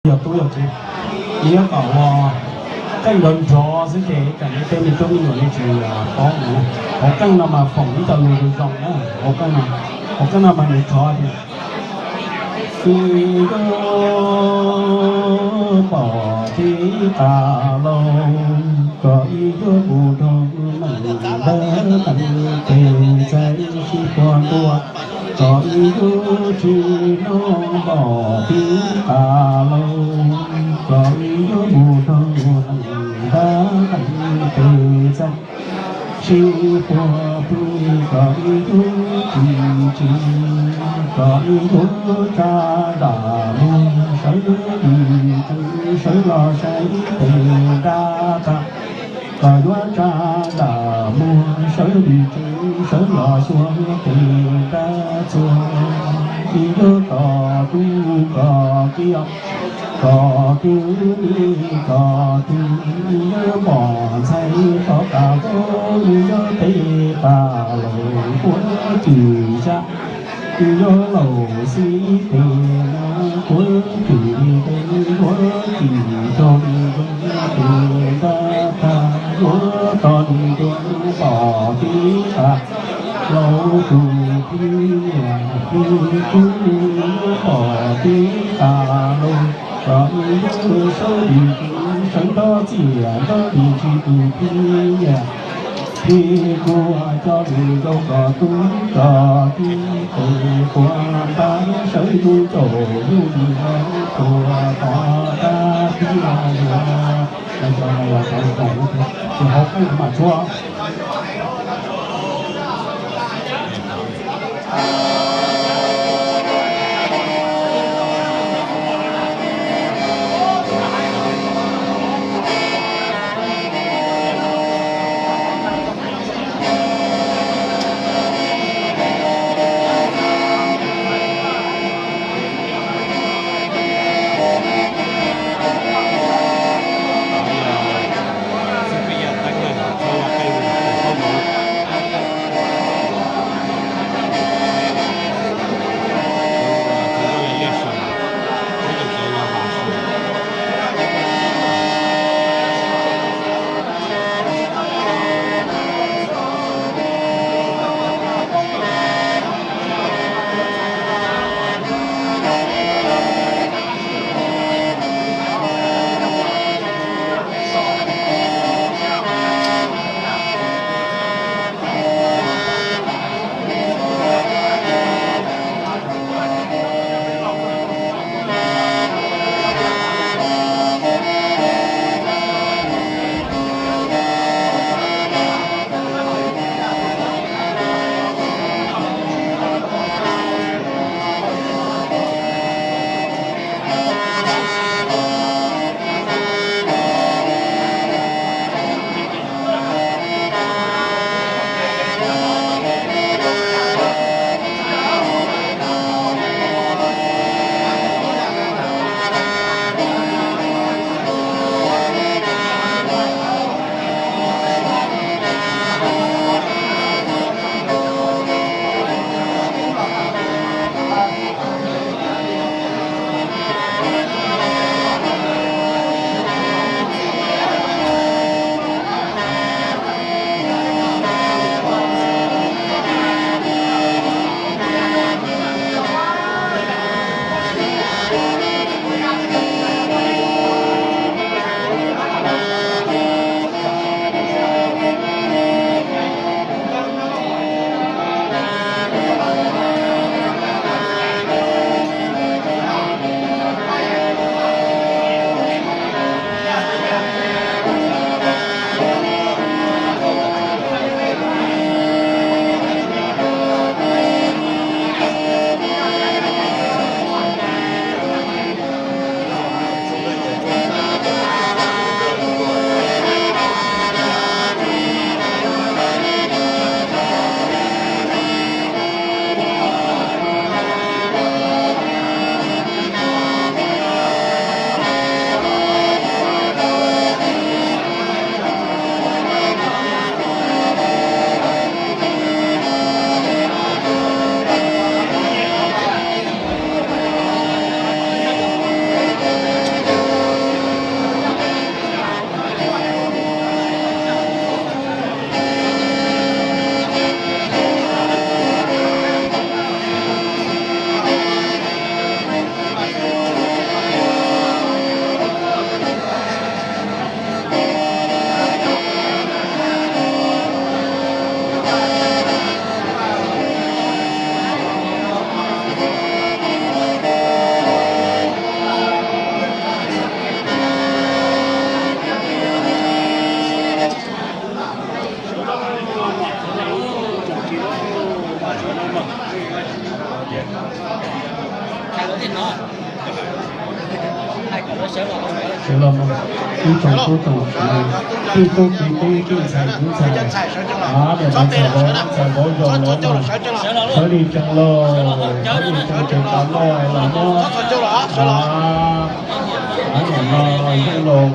yog tub yog kiv. Nws yuav kom ua qeej nrov nrov xwb ces kom nej tej me tub me nyuam nej tsis paub no. Hauv qeej no mas foom ib co lus zoo zoo na, hauv qeej no, hauv qeej no mas nws thov tias, ib yuav pom tib qas lauj, kom ib yuav mus nrog neeg dab qeej tes txais sib puag ntua, kom ib yuav tsis noj pom tib qas lauj, kom ib yuav mus nrog neeg dab qeej tes txais sib puag pw, kom ib yuav tsis tsim, kom ib yuav tsa dam muag sawv dim tsees sawv los saib tes nrab tag, kom yuav tsa dam muag sawv dim tsees sawv los xyuas tes nrab txuas, ib yuav kom tub kom kiv, kom kwv tij kom tij, ib yuav pom ntxhais rov qab ua, ib yuav teb qas lauj, puab cim xyab, ib yuav laus xib tes na, puab cim tes, puab cim rau li zoo tes nrab tag, yuav tau li zoo pom tib qas lauj, tus phib niam phib tub, yuav pom tib qas lauj, kom ib yuav sawv dim tsees sawv nrov txias nrov dim tsis tus phib niam phib tub, coj li zoo kom tub kom kiv tes puag npab sawv yug caum yug li no, puag tod dab tib los yuav, hauv qeej mas tshuab. Sawv los, ib tsoom tub tsoom kiv, tij tub tij tub, tij ntxhais tub ntxhais, niam tais ntxhais vauv ntxhais vauv zoo los, sawv li tsees los, sawv li tsees ces tas loj los muab, niam no yeej los,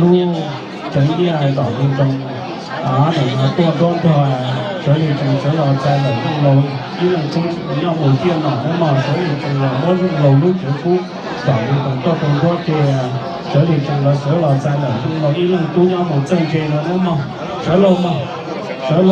lub tsev nyiaj tom li zoo, niam no tuaj nruab nrog, sawv li tsees sawv los txais lawm zoo laus ib leej tub nyob mus ciaj nom na mog, sawv li tsees los muab zoo laus lub tsev kub tom li zoo tuaj rau nruab ces, sawv li tsees los sawv los txais lawm zoo laus ib leej tub nyob mus txawj ntse no na mog, sawv lauj mog, sawv